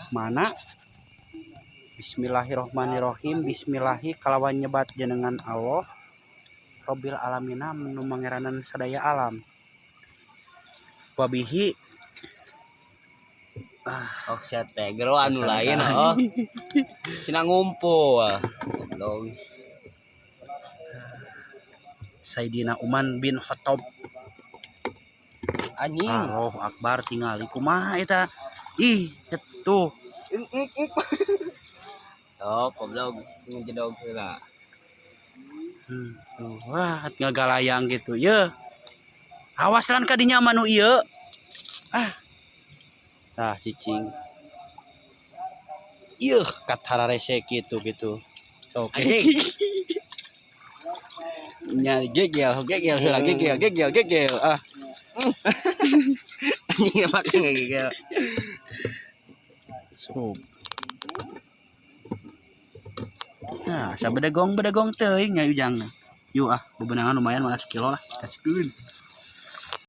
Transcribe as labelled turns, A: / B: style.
A: Mana? Bismillahirrohmanirrohim. Bismillahi kalawan nyebat jenengan Allah, Robbil alamina nu mangeranan sadaya alam. Wabihi.
B: Oh, sia teh gero anu lain, oh. Sina ngumpul. Goblok.
A: Sayyidina Umar bin Khattab.
B: Anjing.
A: Allahu Akbar, tingali kumaha eta. Ih, tuh.
B: Sok goblok ngejedog heula.
A: Tuh, wah, ngagalayang gitu. Ye. Awas lan kadinya manu ieu. Ah. Tah cicing. Ieuh, katararese gitu gitu. Oke.
B: Anjing.
A: Nyari gegel, gegel heula, gegel, gegel, gegel. Ah.
B: Anjing pake ngegegel.
A: Sup. Nah, sabedegong bedegong teuing nya ujangna. Yuk ah, bebenangan lumayan malah sekilo lah. Kaskeun.